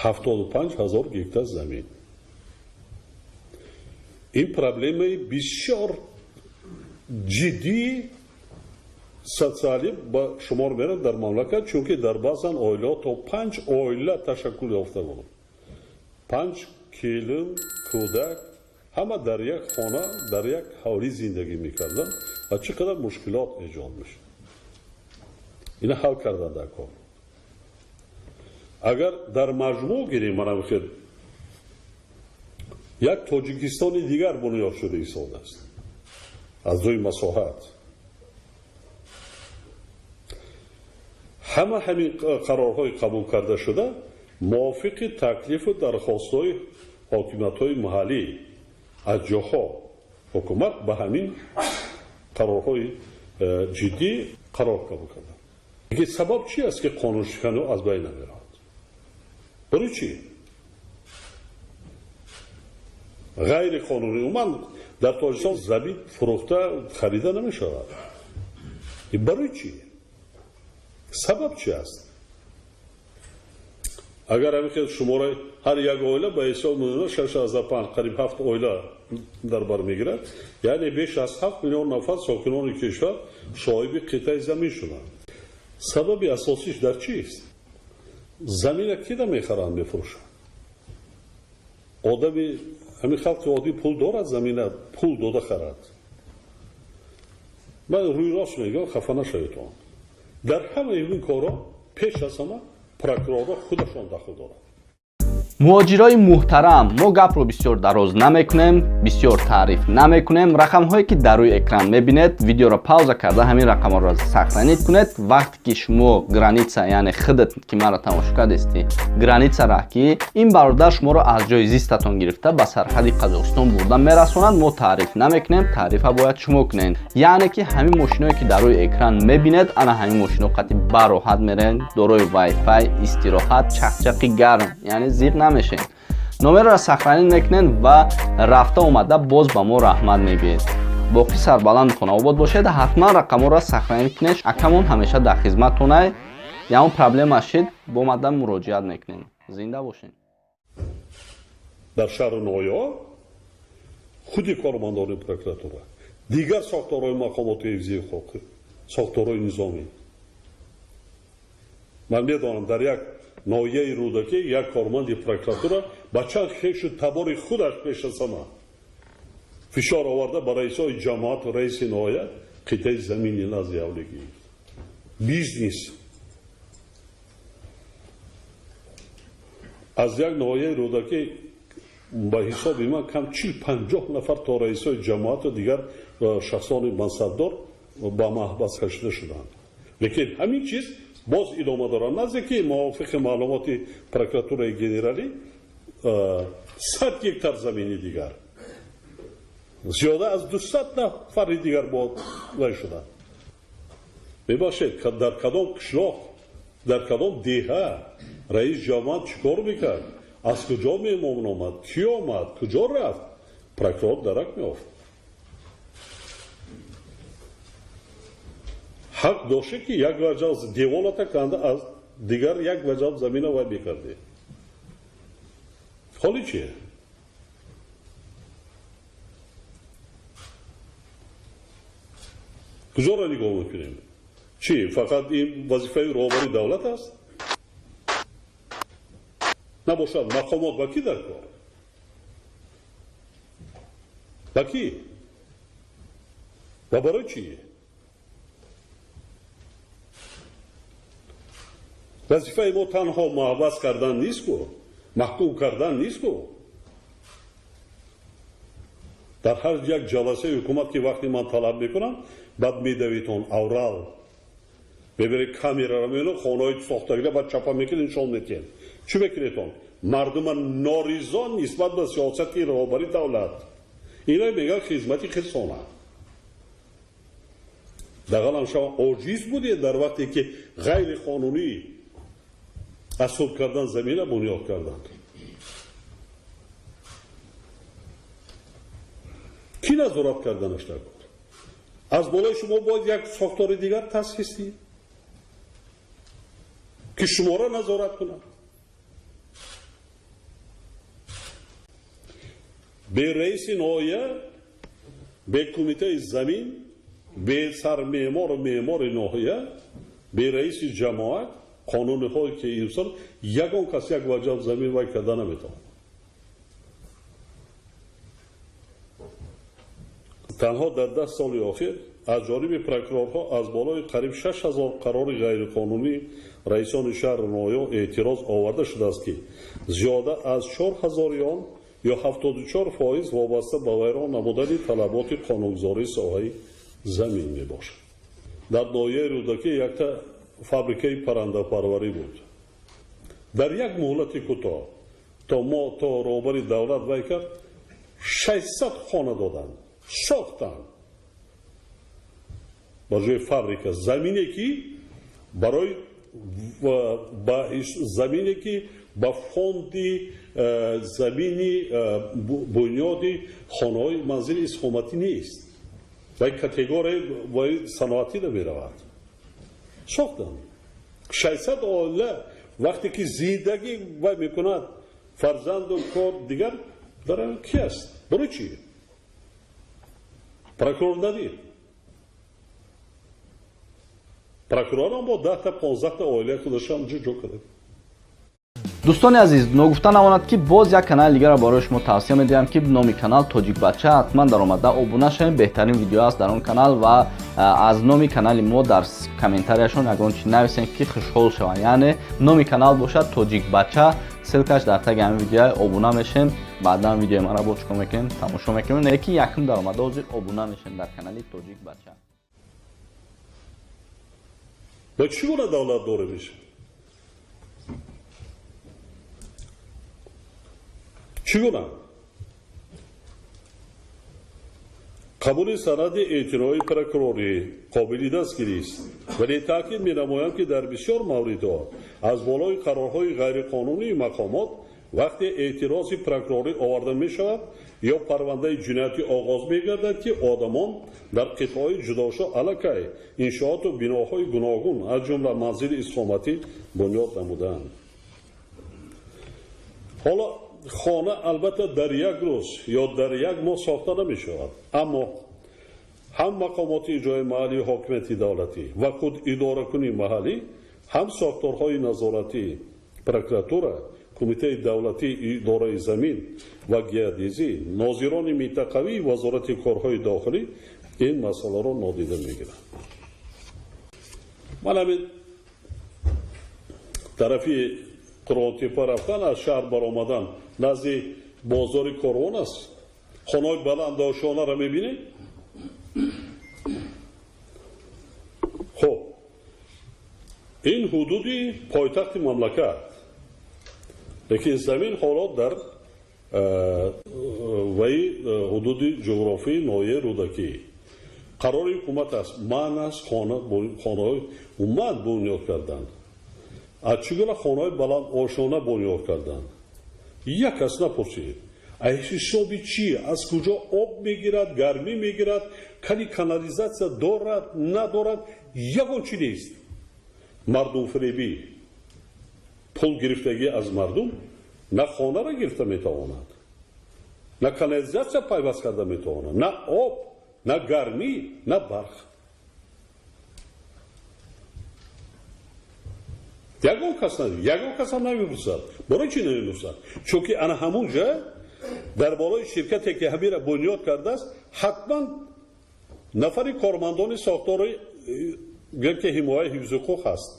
75 ҳазор гектар замин. Ин проблемаи бисёр ҷиддии социалӣ ба шумор мерад дар мамлакат, чунки дар баъзан оилаҳо то 5 оила ташаккул ёфта буд. 5 келин, кӯдак ҳама дар як хона, дар як ҳавлӣ зиндагӣ мекарданд ва чӣ қадар мушкилот эҷод мешуд. Ина ҳал кардан дар кор. Агар дар маҷмӯъ гирем, мана бихел як Тоҷикистони дигар бунёд шуда истодааст аз рӯи масоҳат. Ҳама ҳамин қарорҳои қабул карда шуда мувофиқи таклифу дархостҳои ҳокимиятҳои маҳаллӣ аз ҷоҳо ҳукумат ба ҳамин қарорҳои ҷиддӣ қарор қабул карданд. Лекин сабаб чи аст, ки қонуншиканӣ аз байн намеравад? Барои чӣ? Ғайриқонунӣ умуман дар Тоҷикистон замин фурӯхта харида намешавад. Барои чӣ? Сабаб чи аст? Агар ҳамин хел шумораи ҳар як оила ба ҳисоб меояд 6,5 қариб 7 оила дар бар мегирад, яъне беш аз 7 миллион нафар сокинони кишвар соҳиби қитъаи замин шуданд. Сабаби асосиш дар чист? Замина кида мехаранд, мефурӯшанд? Одами ҳамин халқи оддӣ пул дорад, замина пул дода харад. Ман рӯи рост мегӯям, хафа нашавед он. Дар ҳамаи ин корҳо пеш аз ҳама прокурорҳо худашон дахл доранд. Муҳоҷирои муҳтарам, мо гапро бисёр дароз намекунем, бисёр таъриф намекунем. Рақамҳое ки дар рӯи экран мебинед, видеоро пауза карда ҳамин рақамҳоро сохранить кунед. Вақте ки шумо граница, яъне худат ки маро тамошо кардестӣ, граница ра ки ин бародар шуморо аз ҷои зистатон гирифта ба сарҳади Қазоқистон бурда мерасонад. Мо таъриф намекунем, таърифа бояд шумо кунед. Яъне ки ҳамин мошиное ки дар рӯи экран мебинед, ана ҳамин мошино қати бароҳат мерен, дорои вайфай, истироҳат, чақчақи гарм, яъне зиқ намешед. Номерро сохранить мекунед ва рафта омада боз ба мо раҳмат мегӯед. Боқӣ сарбаланду хонаобод бошед. Ҳатман рақамҳоро сохранить кунед. Акамон ҳамеша дар хизматтонай. Ягон проблема шид, бо мада муроҷиат мекунем. Зинда бошед. Дар шаҳру ноҳияҳо худи кормандони прокуратура, дигар сохторҳои мақомоти ҳифзи ҳуқуқ, сохторҳои низомӣ. Ман медонам, дар як ноҳияи Рӯдакӣ як корманди прокуратура ба чанд хешу табори худаш пеш аз ҳама фишор оварда ба раисои ҷамоату раиси ноҳия қитъаи замини назди ҳавлӣ гирифт. Бизнес аз як ноҳияи Рӯдакӣ ба ҳисоби ман кам 40-50 нафар то раисои ҷамоату дигар шахсони мансабдор ба маҳбас кашида шуданд. Лекин ҳамин чиз боз идома дорад. Назде ки мувофиқи маълумоти прокуратураи генералӣ 100 гектар замини дигар, зиёда аз 200 нафари дигар вай шуданд. Мебахшед, дар кадом қишлоқ, дар кадом деҳа раис ҷамоат чӣ кор мекард, аз куҷо меҳмон омад, кӣ омад, куҷо рафт, прокурор дарак меёфт. Ҳақ доште ки як ваҷаб деволата канда аз дигар як ваҷаб замина вай мекарде. Ҳоли чие? Куҷоро нигоҳ мекунем? Чӣ, фақат ин вазифаи роҳбари давлат аст? Набошад, мақомот ба кӣ дар кор? Ба кӣ? Ва барои чӣ? Вазифаи мо танҳо маҳбас кардан нест ку, маҳкум кардан нест ку. Дар ҳар як ҷаласаи ҳукумат ки вақте ман талаб мекунам, баъд медавитон аврал мебаред камераро меёнед, хонаҳои сохтагиро баъд чапа мекунед, нишон медиҳед. Чӣ мекунедон? Мардума норизо нисбат ба сиёсати роҳбари давлат. Ино мегӯянд хизмати хирсона. Дағалам шумо оҷиз будед дар вақте ки ғайриқонунӣ аз суд кардан замина бунёд карданд. Кӣ назорат карданаш дар кор? Аз болои шумо бояд як сохтори дигар таъсис диҳед ки шуморо назорат кунад. Бе раиси ноҳия, бе кумитаи замин, бе сармеъмору меъмори ноҳия, бе раиси ҷамоат, қонунҳое ки инсон ягон кас як ваҷаб замин вай карда наметавонад. Танҳо дар 10 соли охир аз ҷониби прокурорҳо аз болои қариб 6000 қарори ғайриқонунӣ раисони шаҳру ноҳияҳо эътироз оварда шудааст, ки зиёда аз 4000 он ё 74% вобаста ба вайрон намудани талаботи қонунгузории соҳаи замин мебошад. Дар ноҳияи Рӯдакӣ якта фабрикаи паррандапарварӣ буд. Дар як муҳлати кӯтоҳ то мо то роҳбари давлат вай кард, 600 хона доданд, сохтанд. Ба ҷои фабрика замине ки барои замине ки ба фонди замини бунёди хонаҳои манзили истиқоматӣ нест, вай категорияи вай саноатӣ намеравад. Сохтанд. 600 оила вақте ки зиндагӣ вай мекунад, фарзанду кор дигар дар ки аст? Барои чӣ? Прокурор надид. Прокурорам бо 10 15 оилаи худашам ҷо кард. Дӯстони азиз, ногуфта намонад, ки боз як канали дигарро барои шумо тавсия медиҳам, ки номи канал Тоҷикбача. Ҳатман даромада обуна шавем, беҳтарин видео аст дар он канал ва аз номи канали мо дар комментарияшон ягон чи нависем, ки хушҳол шаванд. Яъне номи канал бошад Тоҷикбача, ссылка ш дар таги ҳамин видео. Обуна мешем, баъдан видеои маро бо чикор мекунем, тамошо мекунем. Лекин якум даромада ҳозир обуна мешем дар канали Тоҷикбача. Ва чӣ гуна давлатдорӣ мешавад? Чӣ гуна? Қабули санади эътинои прокурорӣ қобили дастгирист, вале таъкид менамоям, ки дар бисёр мавридҳо аз болои қарорҳои ғайриқонунии мақомот вақте эътирози прокурорӣ оварда мешавад ё парвандаи ҷиноятӣ оғоз мегардад, ки одамон дар қитъаҳои ҷудошуда аллакай иншооту биноҳои гуногун, аз ҷумла манзили истиқоматӣ бунёд намудаанд. Ҳоло хона албатта дар як рӯз ё дар як моҳ сохта намешавад, аммо ҳам мақомоти иҷрои маҳаллии ҳокимияти давлатӣ ва худ идоракунии маҳаллӣ, ҳам сохторҳои назоратӣ, прокуратура, кумитаи давлатии идораи замин ва геодезӣ, нозирони минтақавии вазорати корҳои дохилӣ ин масъаларо нодида мегиранд. Ман ҳамин тарафи Қурғонтеппа рафтан, аз шаҳр баромадан, назди бозори Корвон аст, хонаҳои баландошонаро мебинед. Хуб, ин ҳудуди пойтахти мамлакат, лекин замин ҳоло дар ваи ҳудуди ҷуғрофии ноҳияи Рӯдакӣ. Қарори ҳукумат аст, манъ аст хонаҳои умуман бунёд кардан. Аз чӣ гуна хонаҳои баландошона бунёд кардан? Як кас напурсид. Аз ҳисоби чӣ? Аз куҷо об мегирад, гармӣ мегирад, кани канализатсия дорад, надорад, ягон чӣ нест. Мардумфиребӣ, пул гирифтагӣ аз мардум на хонаро гирифта метавонад, на канализатсия пайваст карда метавонад, на об, на гармӣ, на барқ. Ягон кас ягон кас ҳам намепурсад. Барои чӣ намепурсад? Чунки ана ҳамун ҷа дар болои ширкате ки ҳамира бунёд кардааст, ҳатман нафари кормандони сохтори гӯям ки ҳимояи ҳифзи ҳуқуқ ҳаст.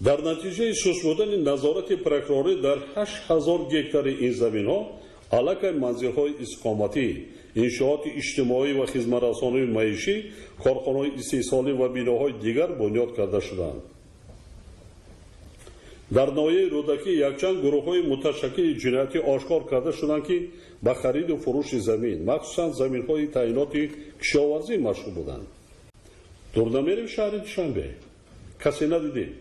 Дар натиҷаи суст будани назорати прокурорӣ дар 8000 гектари ин заминҳо аллакай манзилҳои истиқоматӣ, иншооти иҷтимоӣ ва хизматрасонии маишӣ, корхонаҳои истеҳсолӣ ва биноҳои дигар бунёд карда шуданд. Дар ноҳияи Рӯдакӣ якчанд гурӯҳҳои муташаккили ҷиноятӣ ошкор карда шуданд, ки ба хариду фурӯши замин, махсусан заминҳои таъиноти кишоварзӣ машғул буданд. Дур намерем шаҳри Душанбе, касе надидем.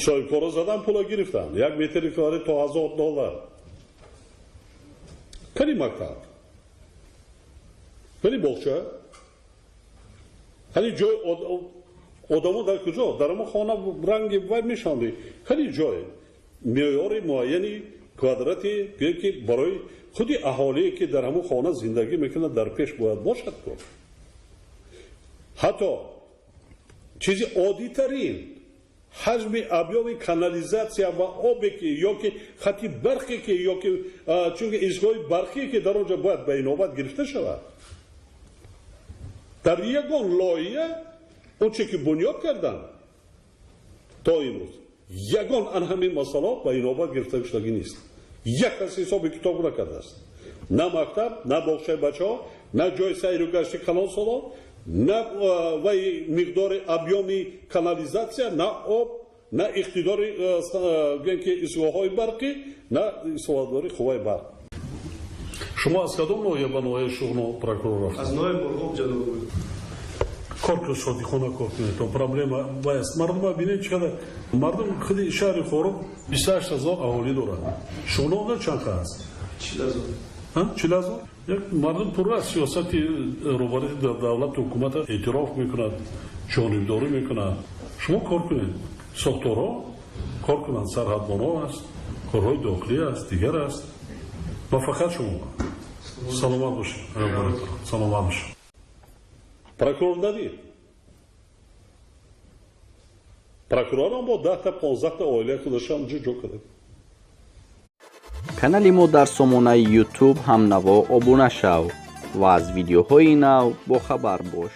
Соҳибкоро задан, пула гирифтанд, як метри квадрат то $1000. Кани мактаб, кани боғча, кани ҷой одамо дар куҷо? Дар мо хона ранги вай мешаванд. Кани ҷой меъёри муайяни квадрати гӯем, ки барои худи аҳолие, ки дар ҳамун хона зиндагӣ мекунад, дар пеш бояд бошад ку. Ҳатто чизи оддитарин, ҳаҷми объёми канализатсия ва обе, ки ё ки хати барқе, ки ё ки чунки истгоҳи барқие, ки дар он ҷо бояд ба инобат гирифта шавад, дар ягон лоиҳа он че ки бунёд карданд, то имрӯз ягон ан ҳамин масъала ба инобат гирифта шудагӣ нест. Як кас ҳисоби китоб накардааст: на мактаб, на боғчаи бачаҳо, на ҷои сайру гашти калонсолон, на вай миқдори объёми канализатсия, на об, на иқтидори, гӯем ки, истгоҳҳои барқӣ, на истифодабарии қувваи барқ. Шумо аз кадом ноҳия ба ноҳияи Шуғно прокурор рафтед? Аз ноҳияи Мурғоб, ҷаноб. Кор ки содиқона кор кунед, то проблема вай аст. Мардума бинед, чӣ қадар мардум. Худи шаҳри Хоруғ 28 000 аҳолӣ дорад. Шуғнонда чанд қа аст? 40 000. 40 000. Як мардум пурра аз сиёсати роҳбарии давлату ҳукумата эътироф мекунад, ҷонибдорӣ мекунад. Шумо кор кунед, сохторҳо кор кунанд, сарҳадбоно аст, корҳои дохилӣ аст, дигар аст. Ва фақат шумо саломат бошед, саломат бошед. Прокурор надид. Прокурорам бо 10-та, 15-та оилаи худашам ҷо ҷо карда. Канали мо дар сомонаи YouTube «Ҳамнаво» обуна шав ва аз видеоҳои нав бохабар бош.